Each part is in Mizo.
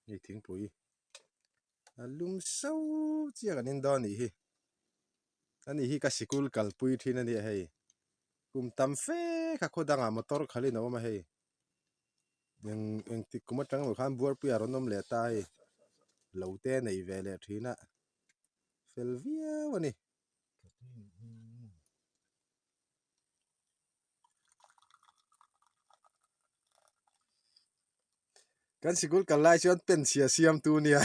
Hei thingpui a lum so chiang an in dawn a nih hi ani hi ka sikul kalpui thin a nia hei kum tam fe kha khaw dangah motor khalh in a awm a hei eng engtik kum atang emaw khan buarpui ah rawn awm leh ta hei lo te a nei ve leh thin a fel viau a ni. Kan sikul kal lai chuan pen chhia siam tu nia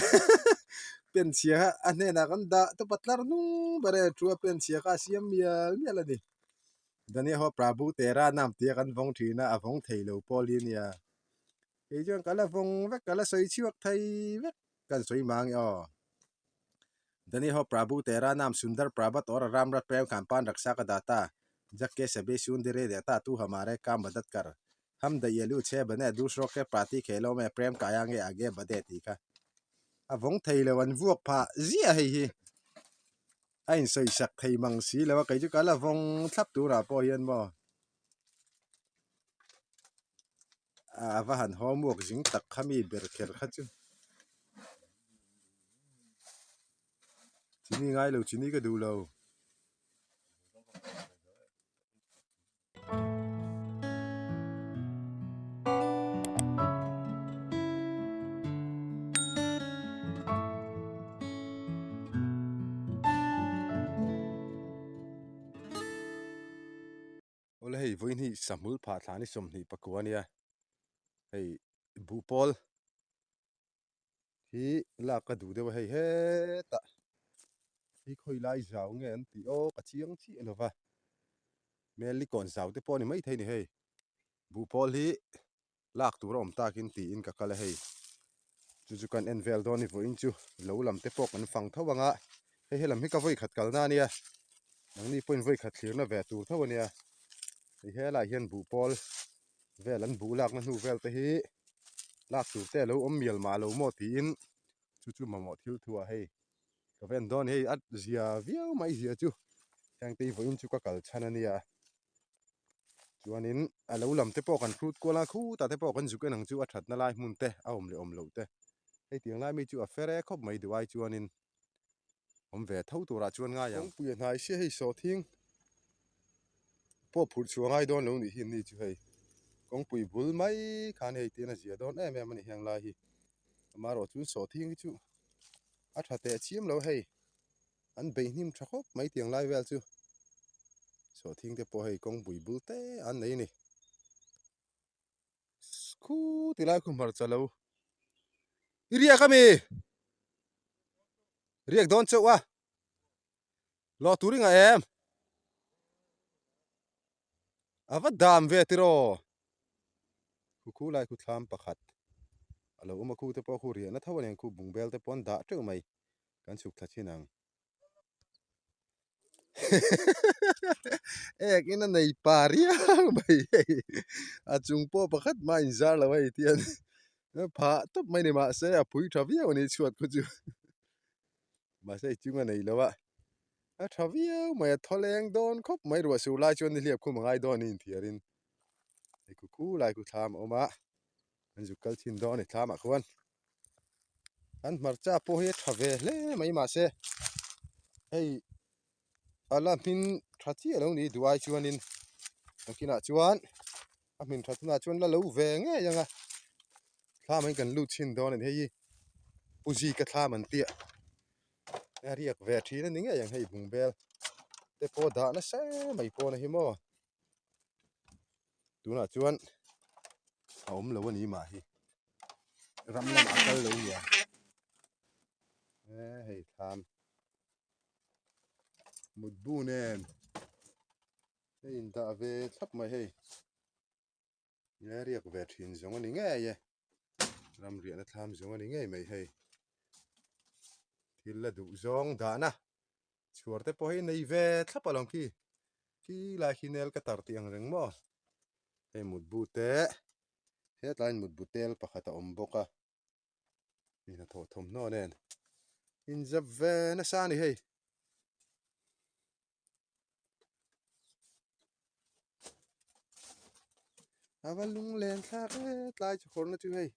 pen chhia kha a hnenah kan dah tawp a tlar hnung ber e thu a pen chhia kha a siam mial mial a ni Daniel ho Prabhu Tera nam tia kan vawng thin a a vawng thei lo pawl hi nia kei chuan ka la vawng vek ka la sawi chhuak thei vek kan sawi mang e aw. Dani ho Prabhu Tera Naam Sundar Prabhat aur Aram Rat Prem Khan Paan Raksha Ka Data Jag Ke Sabhi Sun Dire Deta Tu Hamare Kaam Madad Kar Ham Dayalu Chhe Bane Dusro Ke Prati Khelo Mein Prem Kayange Aage Badhe tih kha a vawng thei lo an vuak phah ziah hei hi a insawisak thei mang si lo a kei chu ka la vawng thlap turah pawh hian maw a va han homework zing tak kha mi ber kher kha chu. Chini ngai lo chini ka duh lo. Awle hei vawiin hi sahmul phah thlan hi 29 a nia hei buhpawl hi lak ka duh deuh a hei hetah hi khawi lai zau nge an tih aw ka chiang chiah lo va mel i kawn zau te pawh a ni maithei a ni hei buhpawl hi lak tur a awm takin tiin ka kal a hei chu chu kan en vel dawn ni vawiin chu lo lam te pawh kan fang tho ang a hei helam hi ka vawi khat kalna a nia nangni pawhin vawi khat thlirna ve tur tho a nia hei helaiah hian buhpawl vel an buh lakna hnu vel te hi lak tur te a lo awm mial mah lo maw tiin chu chu mamawh thil thu ah hei ka va en dawn hei a zia viau mai zia chu heng te hi vawiin chu ka kal chhan a nia chuanin a lo lam te pawh kan hrut kual a khutah te pawh kan zuk en ang chu a thatna lai hmun te a awm leh awm loh te hei tiang lai mi chu a fer e khawp mai duh ai chuanin awm ve tho turah chuan ngai ang. Kawngpui a hnai sia hei sawhthing pawh phurh chhuah ngai dawn lo nih hi ni chu hei kawngpui bul mai khan hei tian a zia dawn em em a ni heng lai hi amaherawh chu sawhthing hi chu a tha teh chiam lo hei an bei hnim tha khawp mai tiang lai vel chu sawhthing te pawh hei kawngpui bul te an nei a ni khu ti lai khu hmarcha lo i riak ami riak dawn chauh a lawh tur i ngah em a va dam ve tiraw khu khu lai khu thlam pakhat a lo awm a khu te pawh khu riahna tho a ni ang khu bungbel te pawh an dah teuh mai kan chhuk thla thin ang. Ek in a nei pa riau mai hei a chung pawh pakhat mah in zar lo hei tian phah tawp mai ni mahse a pui tha viau a ni chhuat khu chu mahse hei chung a nei lo a a tha viau mai a thaw leng dawn khawp mai ruah sur lai chuan nihliap khum a ngai dawn a ni inthiar in hei khu khu lai khu thlam a awm a an zuk kal thin dawn a ni thlam ah khuan. An hmarcha pawh hi a tha ve hle mai mahse hei a la hmin tha chiah lo ni duh ai chuanin nakinah chuan a hmin that hunah chuan la lo ve ngei ang a thlam hi kan lut chhin dawn a ni hei hi pu zika thlam an tia a riak ve thin a ni ngei ang hei bungbel te pawh dah nasa mai pawh na hi maw. Tunah chuan a awm lo a ni mah hi ram lamah a kal lo nia e hei thlam mutbu nen hei in dah ve thlap mai hei nge riak ve thin zawng a ni ngei e ram riahna thlam zawng a ni ngei mai hei thil la duh zawng dahna Chhuar te pawh hi nei ve thlap alawm khi khi lai khi nel ka tar tih ang reng maw hei mutbu te hetlaiin mutbu tel pakhat a awm bawk a mi hnathawh thawmhnaw nen inzap ve nasa a ni hei. A va lunglen thlak e tlai chhawrna chu hei.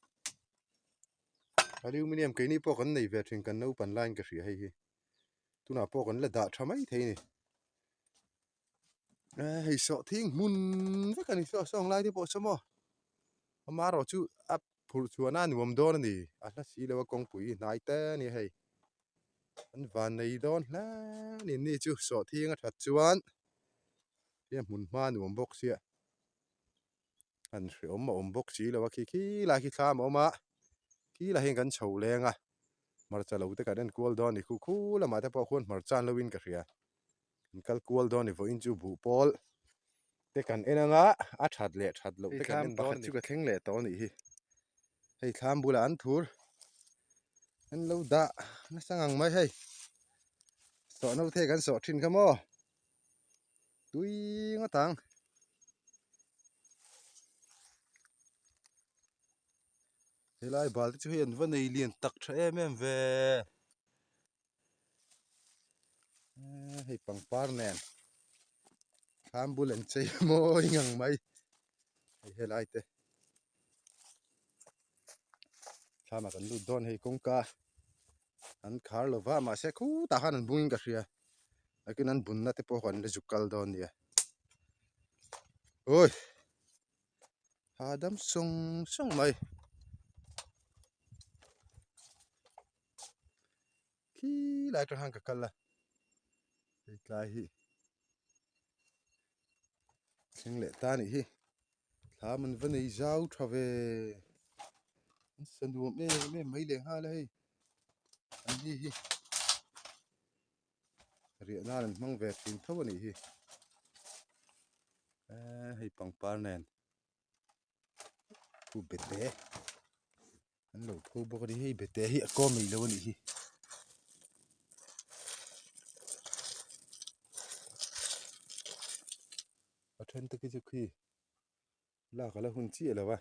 Aluminium keini pawh kan nei ve thin kan naupan laiin ka hria hei hi tunah pawh kan la dah tha mai thei a ni hei sawhthing hmun vek a ni saw sawng lai te pawh saw maw amaherawhchu a phurh chhuahna a nuam dawn a ni a hla si lo a kawngpui hi hnai te a ni hei an van nei dawn hle a ni ni chu sawhthing a that chuan hei a hmun hma a nuam bawk sia. Han hreawm a awm bawk si lo a khi khi lai khi thlam a awm a khi lai hian kan chho leng a hmarcha lo te kan en kual dawn a ni khu khu lamah te pawh khuan hmarcha an lo in ka hria kan kal kual dawn a ni vawiin chu buh pawl te kan en anga a that leh that loh te kan en dawn a ni chu ka thleng leh tawh a nih hi hei thlam bulah an thur an lo dah nasa ngang mai hei sawh no the kan sawh thin kha maw. Tui ngawt ang. Helai bal te chu hei an va nei lian tak tha em em ve. Hei pangpar nen thlam bul an chei mawi ngang mai. Hei helai te thlamah kan lut dawn hei kawngka an khar lo va mahse khutah khan an bungin ka hria. Takin an bunna te pawh an la zuk kal dawn nia awi hahdam sawng sawng mai khi lai atang khan ka kal a hei tlai hi thleng leh ta anih hi thlam an va nei zau tha ve an sa nuam em em mai leh nghal a hei an ni hi. Riah nan an hmang ve thin tho a nih hi eee hei pangpar nen pu bete an lo pho bawk a ni hei bete hi a kawm ei lo a nih hi. A then te khi chu khi lak a la hun chiah lo a.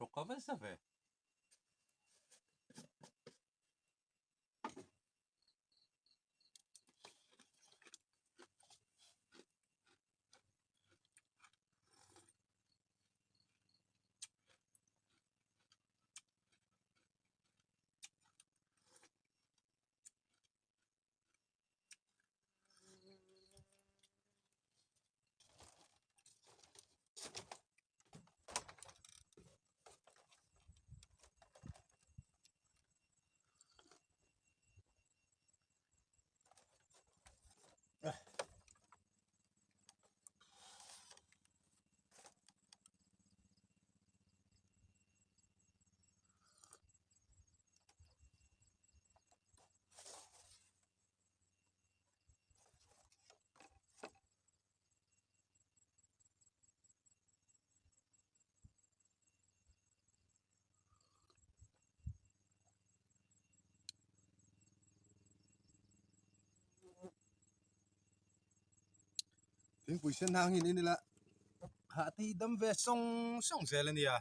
Hrawk a va za ve. Thingpui sen hang in in ila hah te hi dam ve sawng sawng zel a nia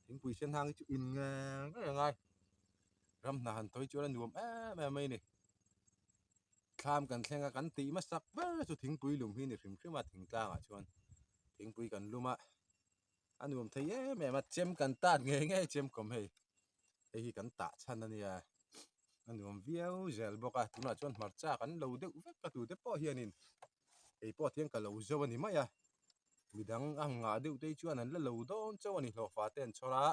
thingpui sen hang hi chu in nge nge a ngai. Ram hna han tawi chuan a nuam em em mai a ni. Thlam kan thleng a kan tih hmasak ber chu thingpui lum hi a ni hrim hrim a thingtlang ah chuan thingpui kan lum a a nuam thei em em a chem kan tat ngei ngei chem kawm hei hei hi kan tah chhan a nia a nuam viau zel bawk a tunah chuan hmarcha kan lo deuh vek a tute pawh hianin kei pawh tiang ka lo zo a ni mai a midang a ngah deuh te hi chuan an la lo dawn chauh a ni hlawhfa te an chhawr a.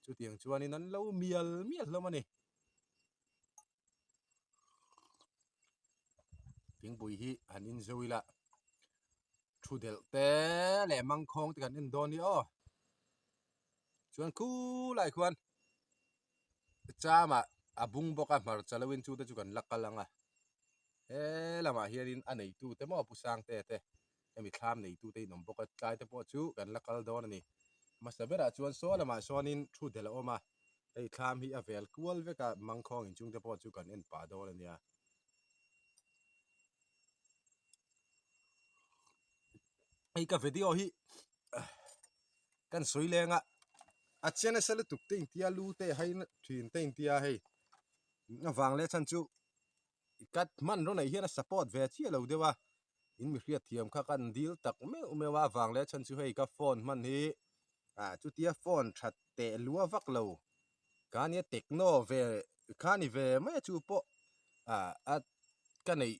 Chutiang chuanin an lo mial mial hlawm a ni. Thingpui hi han in zo ila thu delh te leh mangkhawng te kan en dawn nia aw. Chuan khulai khuan chamah a bung bawk a hmarcha lo in chute chu kan la kal ang a. He lamah hianin a neitu te maw Pu Sangte te hemi thlam neitu te in awm bawk a tlai te pawh chu kan la kal dawn a ni. Hmasa berah chuan saw lamah sawnin thu delh a awm a hei thlam hi a vel kual vek a mangkhawng inchung te pawh chu kan en pah dawn a nia. Hei ka video hi kan sawi leng a a chian nasa lutuk te intia lu te a hai thin te intia hei avang leh chhan chu ka hmanraw nei hian a support ve chiah lo deuh a in mi hriat thiam kha kan dil tak meuh meuh a avang leh chhan chu hei ka phone hman hi ah chutia phone that teh lua vak lo ka nia techno ve kha ni ve mai a chu pawh ah a ka neih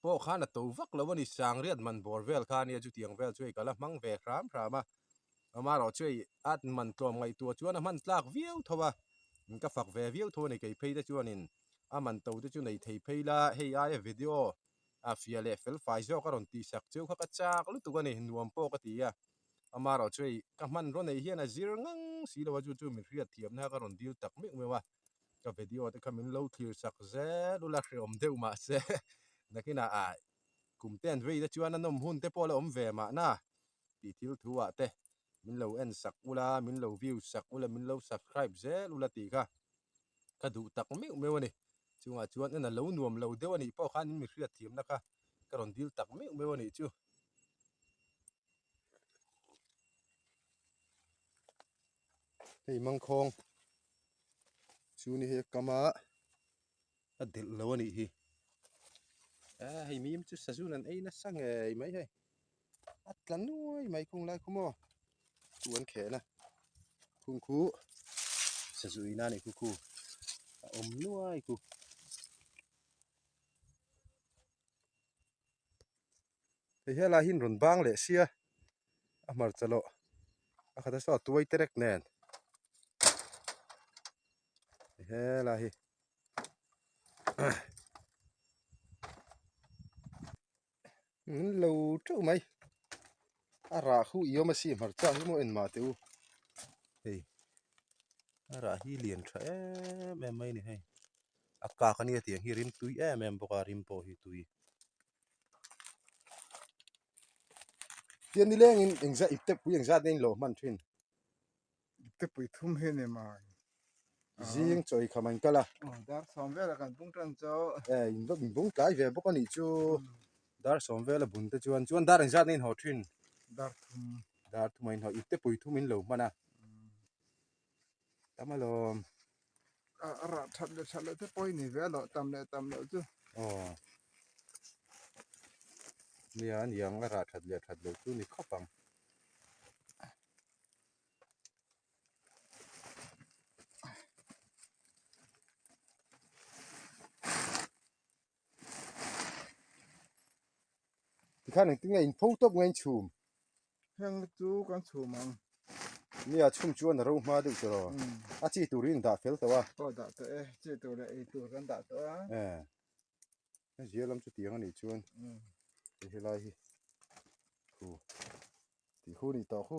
pawh khan a to vak lo a ni sangriat man bawr vel kha ania chutiang vel chu hei ka la hmang ve hram hram a amaherawh chu hei a man tlawm ngaihtuah chuan a hman tlak viau tho a ka fak ve viau tho a ni kei phei te chuanin a man to te chu nei thei phei la hei aia video a fiah leh fel fai zawk a rawn tih sak cheu kha ka chak lutuk a ni nuam pawh ka ti a amaherawh chu hei ka hmanraw nei hian a zir ngang si lo a chu chu min hriat thiamna kha ka rawn dil tak meuh meuh a. Ka video te kha min lo thlir sak zel ula hreawm deuh mahse nakinah ah kum te an vei te chuan a nawm hun te pawh a la awm ve mahna tih thil thu ah te min lo en sak ula min lo view sak ula min lo subscribe zel ula tih kha ka duh tak meuh meuh a ni chungah chuan en a lo nuam lo deuh a nih pawh khan in mi hriat thiamna kha ka rawn dil tak meuh meuh a nih chu. Hei mangkhawng chu ni hei a kam a a delh lo a nih hi a hei mim chu sazun an ei nasa ngei mai hei a tla nuai mai khung lai khu maw chu an khel a khung khu sazu ina a nih khu khu a awm nuai khu. Hei helai hi an rawn bang leh sia a hmarcha lawh a khat a saw a tuai terek nen helai hi an lo teuh mai a rah khu i awm a si hmarcha hi maw en mah teh u hei a rah hi lian tha em em mai a ni hei. A kak a nia tiang hi rim tui em em bawk a rim pawh hi tui. Tiang nilengin engzat ipte pui engzat nge in lo hman thin? Ipte pui thum hi a ni mai. Zing chaw eikham an kal a. Aw dar sawm vela kan bung tan chu. E in va in bung tlai ve bawk a nih chu. Dar sawm vela bun te chuan chuan dar engzat nge in haw thin? Dar thum. Dar thum a in haw ipte pui thum in lo hman a. Tam alawm. A rah that leh that loh te pawh hi ni ve loh tam leh tam loh chu. Aw. Nia a niang a rah that leh that loh chu ni khawp ang. Tikhan engtin nge in pho tawp nge in chhum? Heng chu kan chhum ang. Nia chhum chuan a ro hma deuh tawh rawh. A chi tur hi in dah fel tawh a. Aw dah tawh e, chi tur leh ei tur kan dah tawh a. E, a zia lam chutiang a nih chuan hei helai hi khu tih khu nih tawh khu.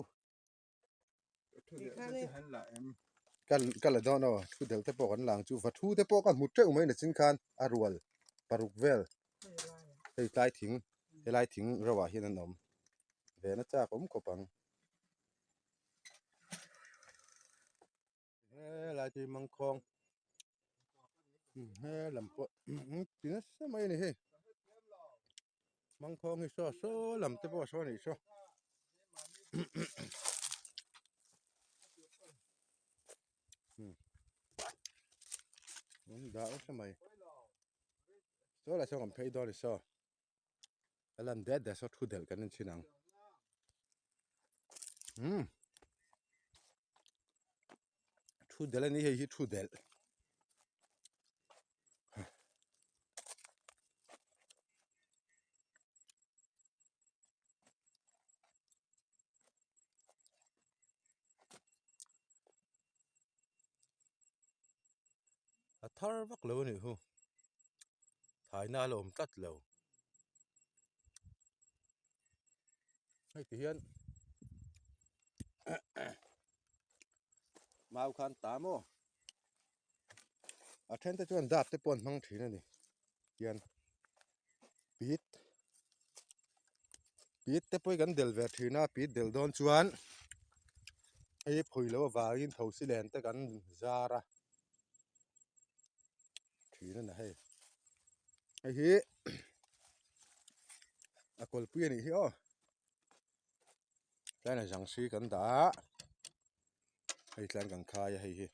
Ka la dawn aw thu del te pawh kan lang chu va thu te pawh ka hmu teuh mai nachin khan a rual paruk vel hei tlai thing helai thing reuh ah hian an awm ve na chak awm khawp ang. Helai te hi mangkhawng he lam pawh ti nasa mai a ni hei mangkhawng hi saw saw lam te pawh saw a nih saw an dah nasa mai saw lah saw kan phei dawn a ni saw a lan det det saw thu delh kan en chhin ang umm thu delh a ni hei hi thu delh. A thar vak lo a nih hu thaina a la awm tlat lo hei ti hian mau khan ta maw a then te chuan dap te pawh an hmang thin a ni hian pit pit te pawh hi kan del ve thin a pit del dawn chuan hei phui loh avangin thosi len te kan zar a thin a ni hei hei hi a kawlpui a nih hi aw tlaiah zang si kan dah a hei tlan kan khai a hei hi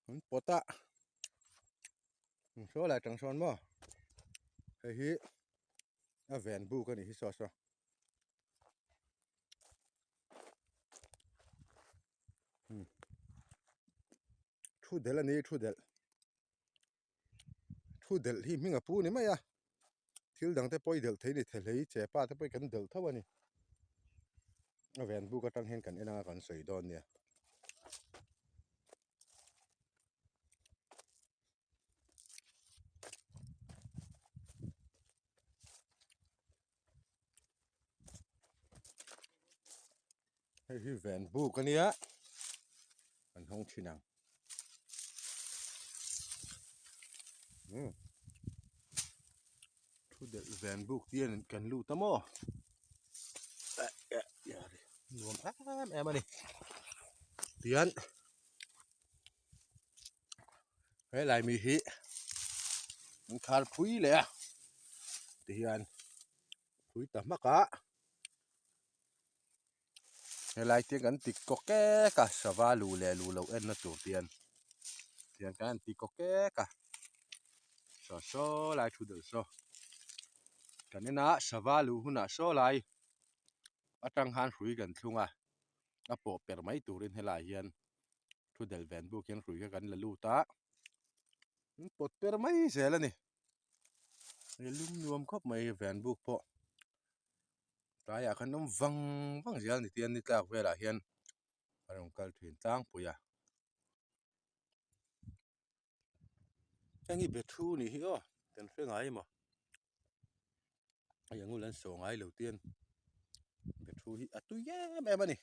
an pawt a saw lai tang sawn maw hei hi a ven buk a nih hi saw saw thu delh a ni thu delh thu delh hi hming a pu ni mai a thil dang te pawh i delh thei a ni thehlei che pa te pawh hi kan delh tho a ni a ven buk atang hian kan en anga kan sawi dawn nia. Hei hi ven buk a nia kan hawng thin ang umm thu delh ven buk te hian kan lut a maw nuam em em a ni tihian helai mi hi an khar phui leh a tihian phui ta hmak a. Helai te kan ti kaw kek a sava lu leh lu loh en na tur te hian tihian kan han ti kaw kek a saw saw lai thu deuh saw kan en a sava luh hunah saw lai atang khan hrui kan thlung a a pawh per mai turin helai hian thu del ven buk hian hrui kha kan la lut a an pawt per mai zel a ni lum nuam khawp mai ven buk pawh. Tlaiah khan awm vang vang zel a ni tih a ni tlak velah hian a rawn kal thin tlangpui a. Heng hi be thu nih hi aw kan hre ngai emaw hei ang ul an saw ngai lo tian be thu hi a tui em em a ni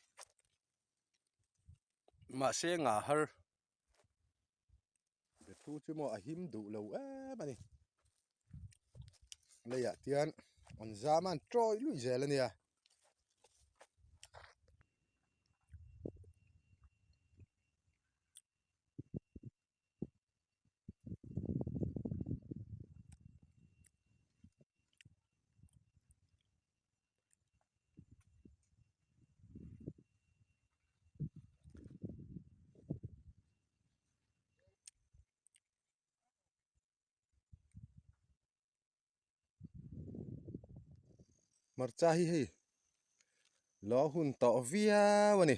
mahse ngah har Be thu chu maw a him duh lo em a ni. Leiah tian an zam a an tawih luih zel a nia. Hmarcha hi hei lo hun tawh viau a ni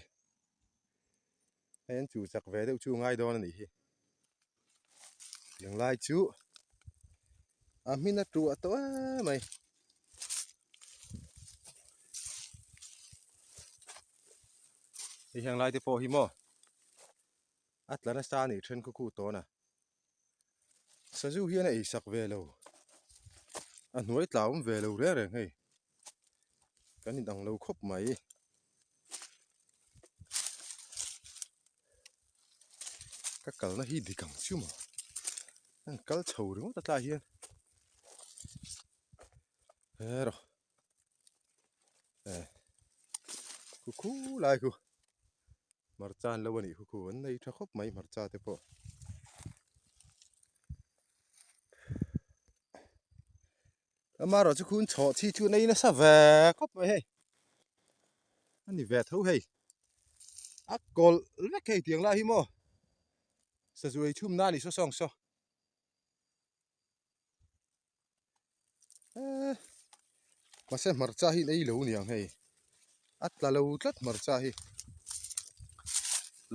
hei an chu chak ve deuh chu ngai dawn a nih hi tunlai chu a hmin a tuah tawh em mai. Hei heng lai te pawh hi maw a tla nasa a nih then khu khu tawn a sazu hian a ei sak ve lo a hnuai tla awm ve lo reng reng hei kan in ang lo khawp mai ka kalna hi dik ang chu maw an kal chho ringawt a tlai hian hero. Eh khu khu lai khu hmarcha an lo a nih khu khu an nei tha khawp mai hmarcha te pawh amaherawh chu khun chhawh chhi chu nei nasa ve khawp mai hei a ni ve tho hei a kawlh vek hei tiang lai hi maw sazu ei chhum na a ni saw sawng saw. Eee mahse hmarcha hi an ei lo niang hei a tla lo tlat hmarcha hi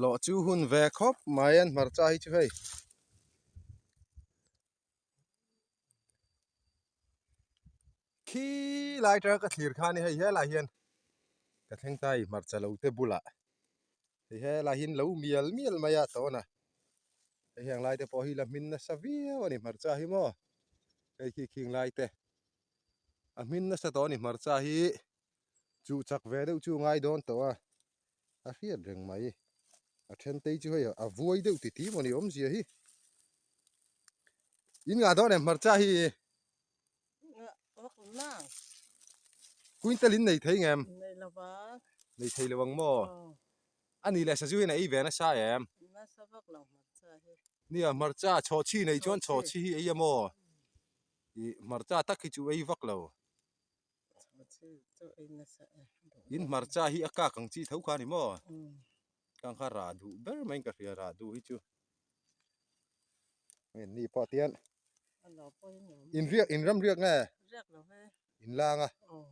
lawh chu hun ve khawp mai an hmarcha hi chu hei khi lai atanga ka thlir khan hei helai hian ka thleng ta a ni hmarcha lo te bulah hei helai hian lo mial mial mai a tawn a. Hei heng lai te pawh hi la hmin nasa viau a ni hmarcha hi maw hei khi khing lai te a hmin nasa tawh a ni hmarcha hi chuh chak ve deuh chu ngai dawn tawh a a hriat reng mai a then te chu hei a vuai deuh ti ti maw ni awmzia hi in ngah dawn em hmarcha hi Quintal in nei thei ngem? Nei lo vang. Nei thei lo ang maw? A ni leh sazu hian a ei ve nasa em? Nasa vak lo hmarcha hi. Nia hmarcha chhawhchhi nei chuan chhawhchhi hi ei a maw? Ih hmarcha tak hi chu ei vak lo. Chhawhchhi chu ei nasa e. In hmarcha hi a kak ang chi tho kha ni maw? Kang kha rah duh ber mai in ka hria rah duh hi chu. Hei ni pawh tian In riak in ram riak nge? Riak lo ve. In lang a. Aw.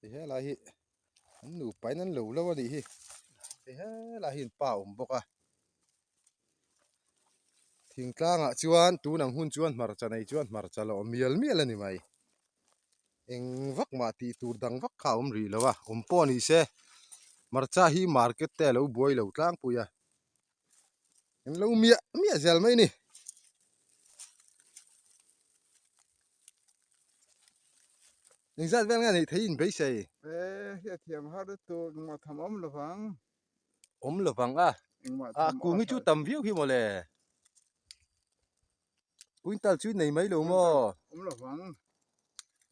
Hei helai hi an nupa in an lo lo a nih hi. Hei helai hi an pa a awm bawk a. Thingtlangah chuan tun ang hun chuan hmarcha nei chuan hmarcha la awm mial mial a ni mai. Eng vak mah tih tur dang vak kha a awm rih lo a, awm pawh ni se hmarcha hi market te a lo buai lo tlangpui a. An lo miah miah zel mai a ni. Engzat vel nge neih thei in beisei? E hriatthiam har tur engmah tham awm lovang. Awm lovang a. A kung hi chu tam viau hi mawle. Quintal chu nei mai lo maw? Awm lovang.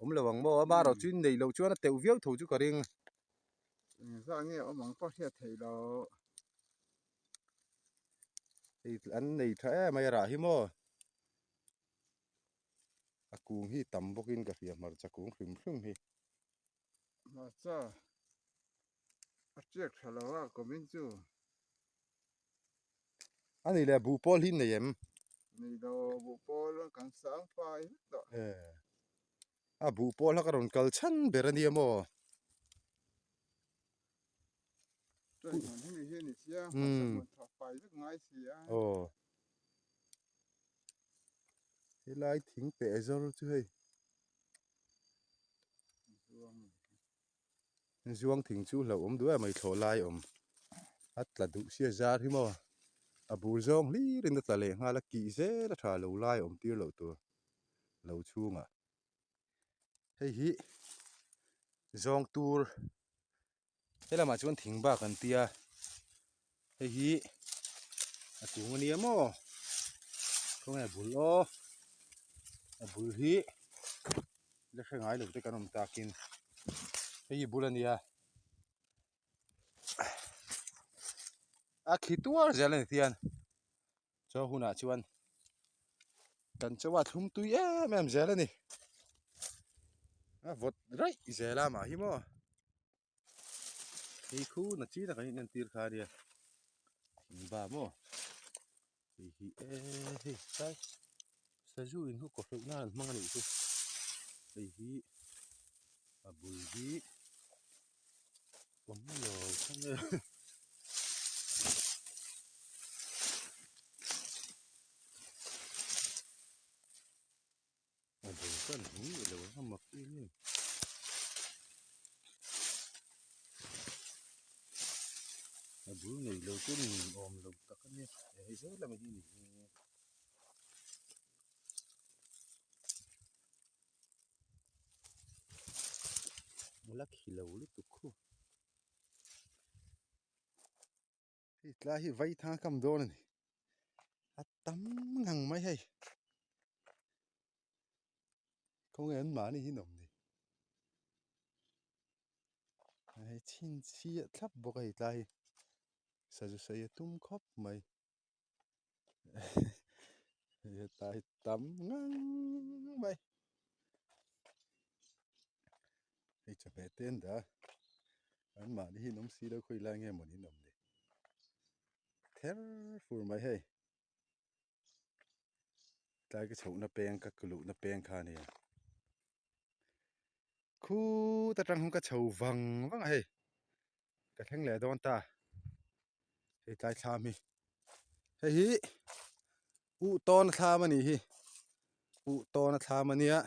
Awm lovang maw? Ama erawh chu nei loh chuan a teuh viau tho chu ka ring. Engzah nge awm ang pawh hriat theih loh. Hei an nei tha em mai a rah hi maw? A kung hi tam bawkin ka hria hmarcha kung hrim hrim hi. Hmarcha a tiak tha lo a kumin chu. A nih leh buh pawl hi nei em? Nei lo buh pawl kan sang fai vek tawh. E a buh pawl kha ka rawn kal chhan ber a nia maw? Chuan hmun hemi hi a ni sia hmarcha hmun tha fai vek ngai si a. Aw helai thing peh zawr chu hei. Zuang thing chu hlauh awm duh em mai thlawh lai awm a tla duh sia zar hi maw a bul zawng hlir in a tla leh nghal a kih zel a tha lo lai awm tir loh tur lo chhungah hei hi zawng tur He lamah chuan thing bak an tia hei hi a kung ania maw khawnge a bul aw a bul hi la hre ngai lo te kan awm takin hei hi bul ania a khi tuar zel a ni tian chaw hunah chuan kan chaw a thlum tui em em zel a ni a vawt raih zel a mah hi maw hei khu na chi tak an entir kha ania thing ba maw hei hi e hei tlai sazu in hu kaw hreuh nan an hmang a nih chu hei hi a bul hi awm lo thung e. A bul chuan hmu ngei lo ang a mak em em. A bul nei lo chu ni awm lo tak a nia hei zel lamah hi a ni. La khi lo lutuk khu. Hei tlai hi vai thang a kam dawn a ni. A tam ngang mai hei. Khawnge an mahni hi an awm ni. Hei chhinchhiah thlap bawk a hei tlai hi. Sazu sei a tum khawp mai. Hetlai tam ngang mai hei chawhmeh te an dah a an mahni hi an awm si lo khawi lai nge mawni an awm ni ther fur mai hei tlai ka chhohna peng ka luhna peng kha a nia khut atang hian ka chho vang vang a hei. Ka thleng leh dawn ta hei tlai thlam hi hei hi uh tawn a thlam a nih hi uh tawn a thlam a nia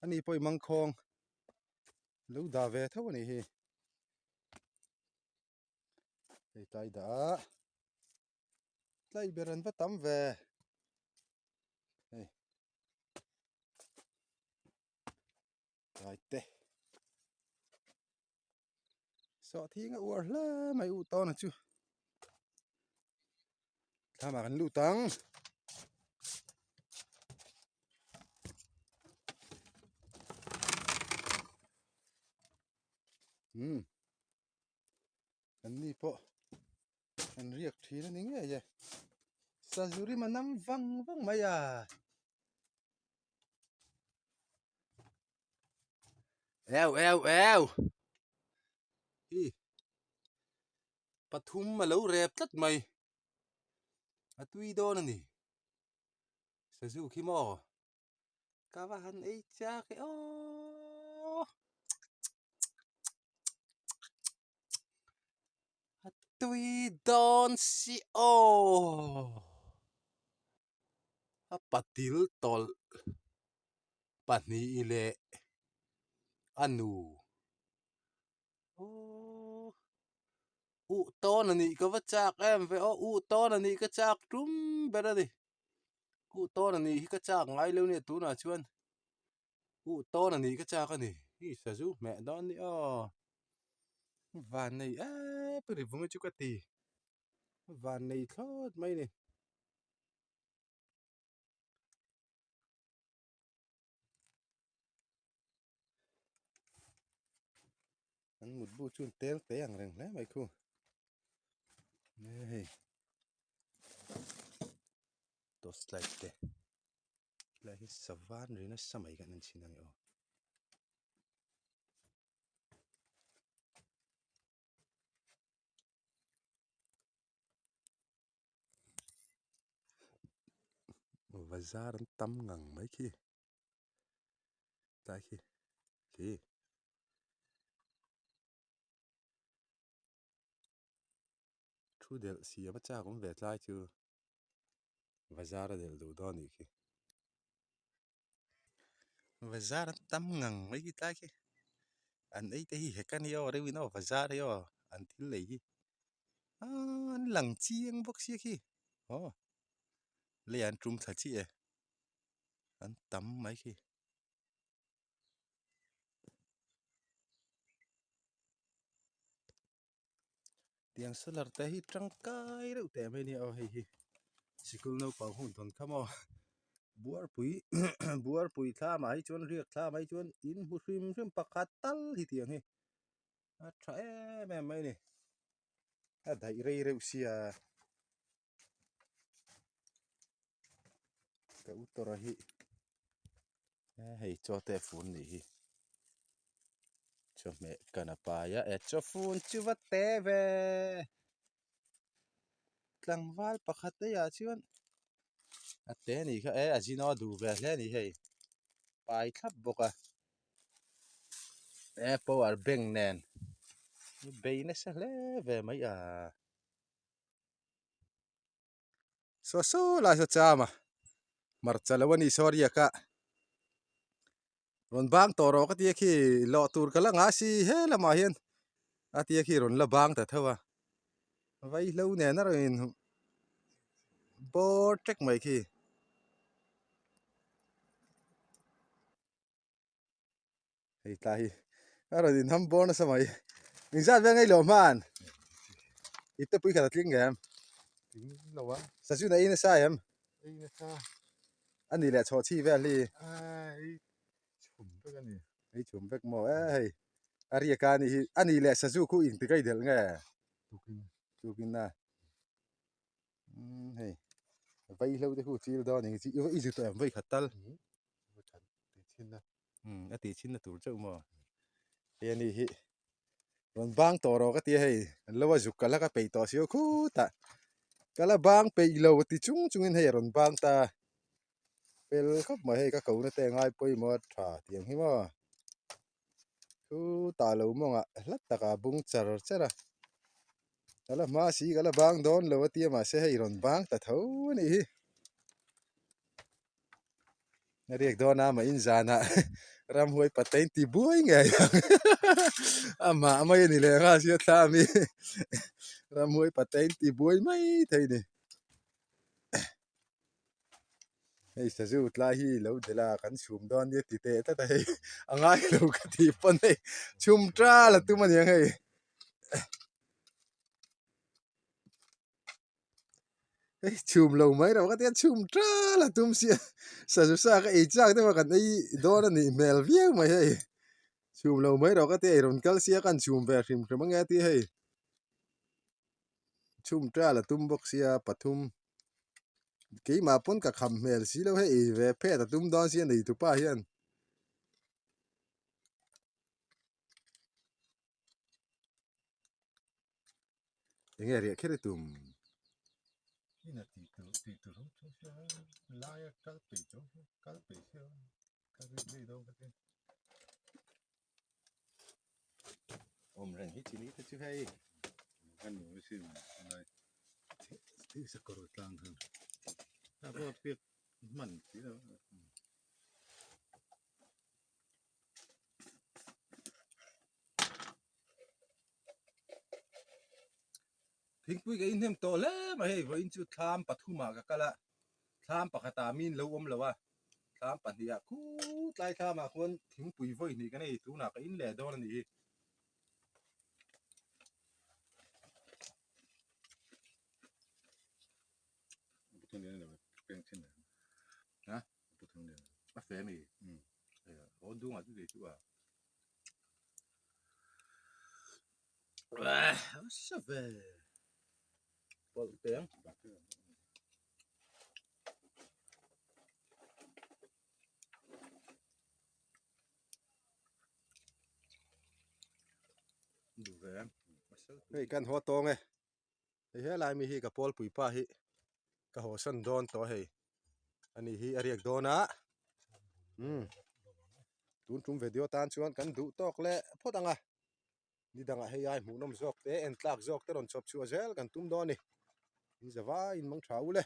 ani pawh i mangkhawng lo dah ve tho a nih hi. Hei tlai dah a tlai ber an va tam ve hei tlai te sawhthing a uar hle mai u tawn a chu thlamah kan lut ang. Umm an ni pawh an riak thin a ni ngei e sazu rim a nam vang vang mai a eu eu eu hi pathum a lo rep tlat mai a tui dawn a ni sazu khi maw. Ka va han ei chak e aww a tui dawn si aw a patil tawlh pahnih leh a nu aww uh tawn a nih ka va chak em ve aw uh tawn a nih ka chak tum ber a ni. Uh tawn a nih hi ka chak ngai lo nia tunah chuan uh tawn a nih ka chak a ni hi sazu hmeh dawn ni aw van nei ep ri vung hi chu ka ti van nei thlawt mai ni. An mutbu chu an tel te ang reng hle mai khu hei torch light te helai hi savan ri nasa mai kan en chhin ange aw. Bazar an tam ngang mai khi tlai khi khi thu delh siam a chak awm ve tlai chu bazar a delh duh dawn a nih khi bazar an tam ngang mai khi tlai khi an ei te hi hek a ni aw reuhin aw bazar hi aw an thil lei hi aaa an lang chiang bawk sia khi aw lei ah an tum thla chiah e an tam mai khi. Tiang solar te hi tangkai reuh teh mai nia aw hei hi sikul naupang hun tawn kha maw buarpui buarpui thlamah hi chuan riak thlamah hi chuan in hmu hrim hrim pakhat tal hi tiang hi a tha em em mai a ni a daih rei reuh sia. Ka u tawrh a hi hei chaw te a fun nih hi chawhmeh kan a pai a e chaw fun chu va te ve tlangval pakhat eiah chuan a te a nih kha e a zin a duh ve hle a ni hei pai thlap bawk a e power bank nen bei nasa hle ve mai a. Saw saw lai saw cham a hmarcha lo a ni saw riak a rawn bang tawh rawh ka tia khi lawh tur ka la nghah si he lamah hian a tia khi rawn la bang ta tho a vaihlo nen a rawn in bawr ṭek mai khi. Hei tlai hi a rawn inham bawr nasa mai. Engzat vel ngei lo hman? Ipte pui khat a tling em? Tling lo a. Sazun a ei nasa em? Ei nasa. A ni leh chhawh chhi vel hi. Ei chhum vek a ni. Ei chhum vek maw e hei. A riak a ni hi. A ni leh sazu khu engtik a i delh nge? Tukin. Tukin a. Umm hei. Vaihlo te khu chil dawn eng chi i zu tawh em vawikhat tal. A tih chhinna tur chauh maw hei ani hi rawn bang tawh rawh ka ti a hei an lo a zuk ka la ka peih tawh si khutah ka la bang peih lo ti chung chungin hei a rawn bang ta fel khawp mai hei ka ko na te a ngai pawimawh a tha tiang hi maw khutah lo mawngah hla takah a bung char char a ka la hma si ka la bang dawn lo a tia mahse hei rawn bang ta tho a nih hi. A riak dawn a mah in zanah ramhuai pate in ti buai ngei ang amah mai a ni leh nghal sia thla ami. Ramhuai pate in ti buai mai thei ni. Hei sazu tlai hi lo delh a kan chhum dawn nia ti teh tlat a hei a ngai lo ka tih pawn hei chhum tal a tum aniang hei. Hei chhum lo mai rawh ka tia chhum tal a tum sia sazu sa ka ei chak deuh a kan ei dawn a nih hmel viau mai hei chhum lo mai rawh ka tia ei rawn kal sia kan chhum ve hrim hrim ange a ti hei chhum tal a tum bawk sia pathum keimah pawn ka kham hmel si lo hei ei ve phet a tum dawn sia nei tupa hian. Enge riah kher i tum? Ina ti tu ti tu ro chu sia laia kal peih chu kal peih sia ka ri ngei dawn ka ti. Awm reng hi chini te chu hei. Kan nu sin lai. Thil sakawr tlang khan. Ta pawh piak hman si lo. Thingpui ka inhnem tawh hle mai hei vawiin chu thlam pathumah ka kal a thlam pakhatah min lo awm lo a thlam pahnihah khut lai thlamah khuan thingpui vawi hnih ka nei tunah ka in leh dawn a nih hi. A fe mi aw dungah chu kei chu a sa ve pawlh teng hei kan haw tawng e hei helai mi hi ka pawlpui pa hi ka haw sawn dawn tawh hei ani hi a riak dawn a umm tun tum video tan chuan kan duh tawk leh phawt ang a ni dangah hei ai hmuhnawm zawk te en tlak zawk te rawn chawp chhuah zel kan tum dawn a ni in zavaiin mang tha u le.